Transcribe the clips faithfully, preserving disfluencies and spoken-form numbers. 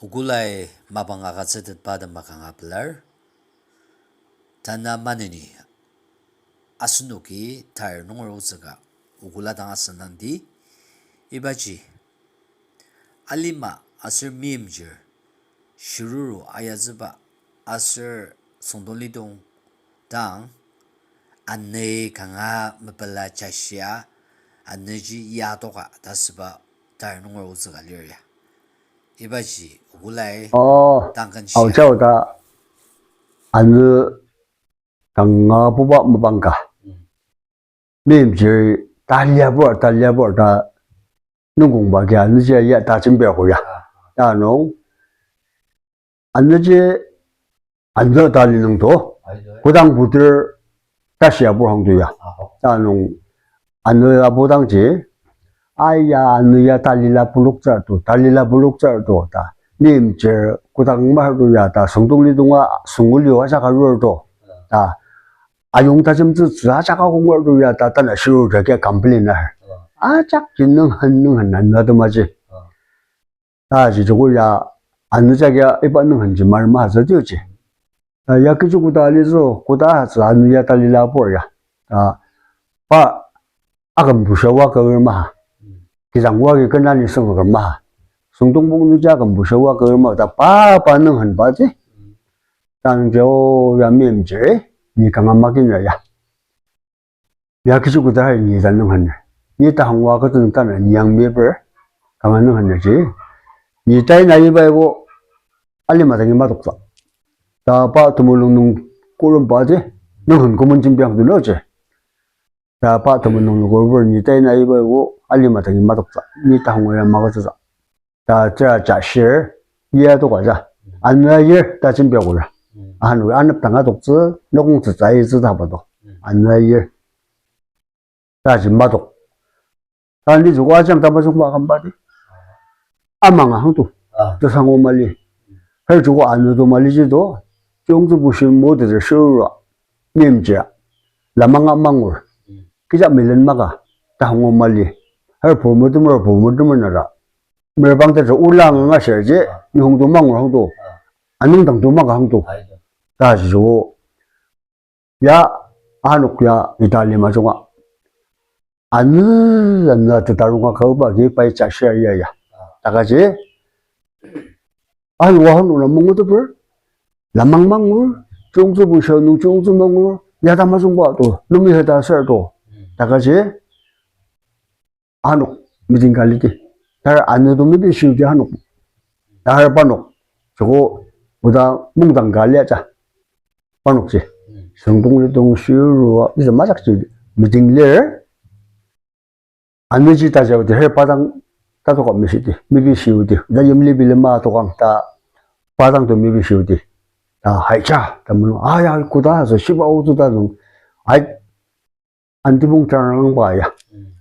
Okolai mapang agütsütetba tema kanga pelar. Tanü maneni asenoki tar nunger otsüka okola dang asüngdangdi. Ibaji alima aser meimchir shiruru ayazüba aser süngdonglidong dang, anü kanga mepela jashia, anüji yatoka ta süba tar nunger otsüka lir ya. Ibaji okolai Oh, tangken shia. Aotsü ta anü kanga puba mapang ka. Meimchir taliabur, taliabur ta nungkongba kia anüji ya ta jembia ko ya. Ta nung, anüji anü tali nung to, kodang putir tashi abur hang to ya. Ta nung, anü abu dangji, aya, anü ya talila puloktsür to, talila puloktsür to ta. Meimchir kodang mahar to ya ta, süngdonglidonga süngulio ajak arur to. Ta, ayong tajemtsü tsü ajak akonger to ya ta, tanü shiruru jagi complain ar. Ajak ji nünghen nünghen anü atemaji. Taji joko ya anü jagi iba nünghenji marema atsü tioji. Ta ya kechi koda alitsü, koda atsü anü ya talila apur ya. Ta pa aküm bushawa kaker maha. Kijang wagi kenani süngaker maha. Süngdongpong nungji aküm bushawa kaker maha ta pa pa nünghenbaji. Tang jo ya meimchir, ni kanga makin ya. Ya kechi koda hai ni ta nünghen. Ni tahangwa kütün tanü ni yang meper, kanga nünghen ji. Ni tai na iba ibo, alima dangi matoktsü. Ta pa temulung nung kurumbaji, nünghen kümen jembiang tu loji. Ta pa temulung nung kurumba ni tai na iba ibo, alima dangi matoktsü. Ni tahangwa ya magütsütsü. Ta tera jashir, ya toka ja. Anü ayir, ta jembia ko ja. Ahan wi anep tanga toktsü, nokong tsütsü ayitsü ta pa to. Anü ayir. Taji matok. Ta ni joko ajang tamajungba kambadi. Amanga hang to. Tesango mali. Her joko anü to maliji to. Chiyongtsü bushi mo tete shiruru. Meimchir. Lamanga mangur. Kija milen maka. Tahango mali. Her purmutumer purmutumer nara. Merbang ta jo ulang nga shirji. Nihong to mangur hang to. Anung dang to maka hang to. Taji jo. Ya, anok ya Italy majunga. Anü, anü tetarunga kauba ki pai jashir ya ya. Takaji, anwa hanu na mungu teper, lamang mangur, chiyongtsü busha nung chiyongtsü mangur, ya tamajungba to, lumi heta ser to. Takaji, anok meeting ka lidi. Tar anü to mebi shiudi anok. Tar parnok. Joko oda mungdang ka lia ja. Parnok ji. Süngdonglidong shiruru, isa majak ji meeting lir. Anüji ta jaodi her pa dang tatoka meshidi, mebi shiudi. Oda yimli bilema tokang ta pa dang to mebi shiudi. Ta hai ja, ta mano, aya, koda aso shiba otu ta nung. Ai, Antibong tarangba ya.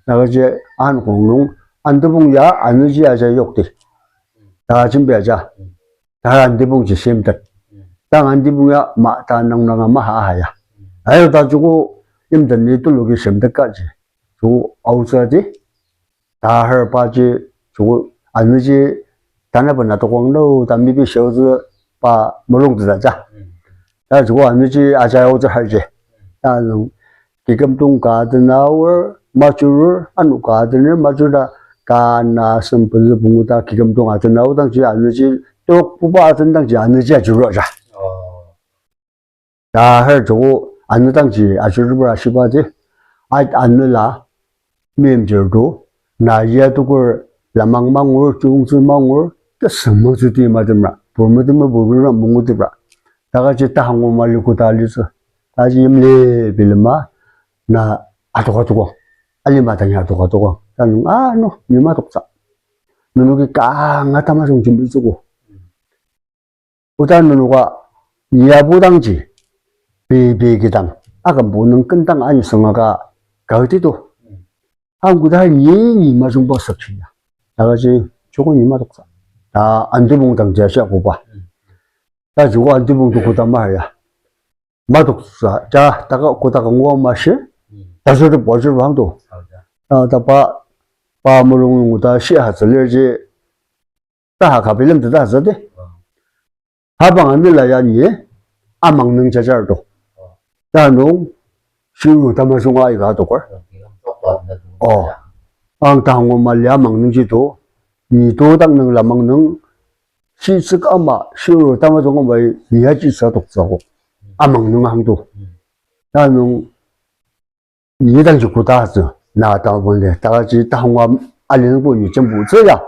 Nagaji an kong nung, Antibong ya, anüji aja yokdi. Ta jembi aja. Ta Antibong ji shimtet. Ta Antibong ya, ma ta nang nanga maha aha ya. Ayo ta joko, imten ni tuluki shimtet ka ji. Joko aotsü di. Ta her pa ji, joko anüji, tanü pa na tokwang no, ta mebi shiotsü pa mulung teta ja. Ta joko anüji aja aotsü her ji. Ta nung, Kikümdong ka atenaor, majurur, ano ka atener, majur ta ka na sempezü pungu ta kikümdong atenaor dangji anüji tok puba aten dangji anüji ajurur ja. Ta her joko anü dangji ajurur ashiba ji, ait anü la, meimchir to, na ya tukur lamang mangur, chiyongtsü mangur, ta semang tsü ti matemra, purmetemra, purmetemra, mungutibra. Takaji tahango mali koda alitsü. Taji yimli bilema na atoka tokong. Alima tanya atoka tokong. Tanung, ah, no, ni matoktsü. Nenoki kanga tamajung jembitsüko. Oda nenoka, ni abu dangji, pei pei kidang, akümbo nung kendang ani sengaka, kaiti to. Ang koda ni, ni majungba sakshi ya. Takaji, joko ni matoktsü. Ta Antibong dangji ashi akoba. Ta joko Antibong to koda maha ya. Matoktsü, ja, taka koda kangwa mashi, ta sür bajur bang to. Ta, ta pa, pa mulung nung ta shi ha tsülir ji, ta ha kabilem ta ta zade. Abang anela ya ni amang nung jajar to. Ta nung shiru tamajunga aika adoker. Oh. Ang tahangoma lia amang nungji to. Ni to dak nung lamang nung. Shitsük ama, shiru tamajung ama, ni aji sa toktsügo. Amang nung ahang to. Ta nung, ni dangji koda tsü, na ta bangde, ta kaji tahangwa ali nungbo ni jembu tsü ya,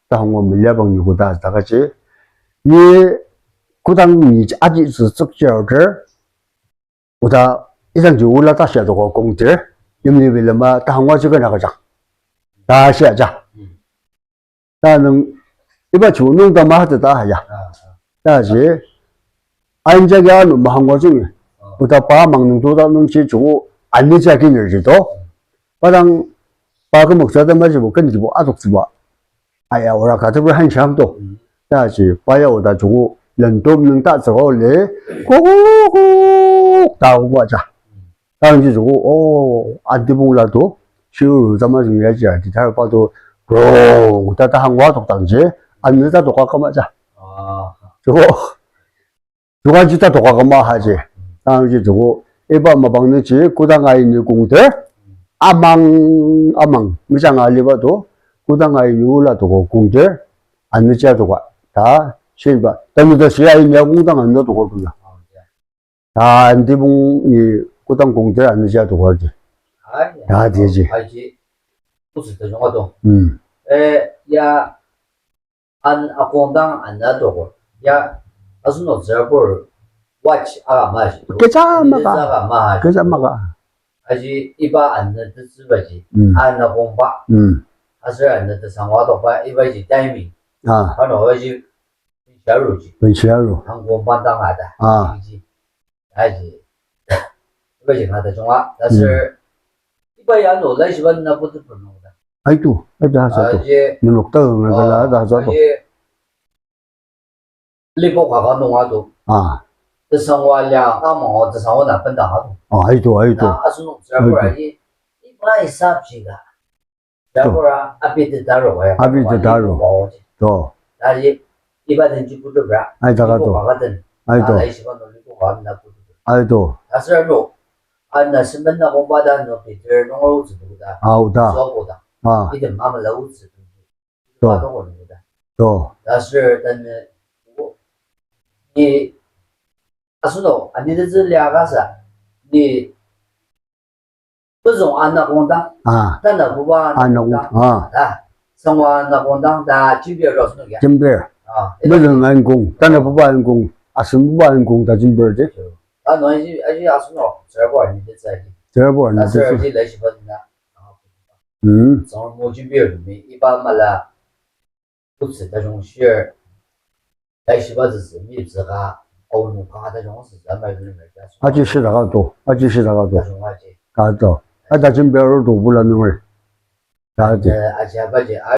tahangwa meliabang ni koda tsü, ta kaji, ni kodang ni aji tsü tsükji aoter, oda idangji ola ta shia toko kongdir, yimli bilema tahangwa ji kena kajak. Ta shia ja. Ta nung, iba chu nung ta mahateta ya. Ta ji, ainjagi ano mahangwa jungi. Oda pa amang nung to ta nung ji chu, ani jagi nerji to. Padang, pa kümoksa ta majibo, kenkibo, atoktsüba. Aya, ora ka tebur han sham to. Ta ji, pa ya oda chu, lentom nung ta tsügo le, kukukuk, ta kukua ja. Tang ji joko, oh, adibong la to, shiru tamajung ya ji, adi tar pa to, bro, ta tahangwa tok tang ji, anü ta toka kama ja. Joko, joko ji ta toka kama ha ji. Tang ji joko, iba mapang nü ji, kodang ai ni kongdir, amang, amang, mejang aliba to, kodang ai ni ola toko kongdir, anü ja toka, ta, shiba, ta nü ta shi ai ni kongdang anü toko tula. Ta, andibong ni kodang kongdir anü ja toka ji. Ta, di ji. Aji, otsü ta junga to. Mm. Eh, ya, an akongdang anü toko. Ya, asenok tsürabur watch aga ma ji. Kecha maka. Kecha maka. Kecha maka. Aji, iba anü tetsüba ji. Mm. An akongba. Mm. Aser anü tesangwa tokba, iba ji timing. Ah. Ano, aji, Benshi aru ji. Benshi aru. Tangko bantang ada. Ah. Ji. Aji. Iba ji ngada junga. Taser. Iba ya no, laishiba na putu pernong da. Aitu, aitu hasa tu. Aji. Nenok ta ngada la da hasa tu. Aji. Lipo kaka nung ado. Ah. Tesangwa lia, amang o tesangwa na bentang ado. Ah, aitu, aitu. Na asenok tsürabur aji. Iba isap ji da. Tsürabur abi tetaro ya. Abi tetaro. To. Taji iba den ji kutubra. Ai, taka to. Lipo kaka den. Ai, to. Ala ishiba no lipo kaka na kutubra. Ai, to. Taser no. Ana semen na bomba da no Peter nung o tsü da. Au da. So ko da. Ah. Item ama la o tsü. To. Iba nung o da. To. Taser dan ni asenok ani de zü lia kasa ni Mezüng ana kongdang, ah, tanabuba ana kongdang, ah, ta, sangwa ana kongdang, ta, jembir ro sünung ya. Jembir. Ah, mezüng ana kong, tanabuba ana kong, asenbuba ana kong ta jembir ji. Ta no aji, aji asenok, tsürabur ni de tsü aji. Tsürabur ni de tsü. Aser aji laishiba na. Hmm. Sangwa mo jembir mi, iba mala. Otsü tajung shir, laishiba züzü, mi züka, aonu kanga tajung züzü, ama yuri merja. Aji shidaka to, aji shidaka to. Tajung aji. Ka to. Ata jembir to bula nungri. Ta aji. Eh, aji abaji, a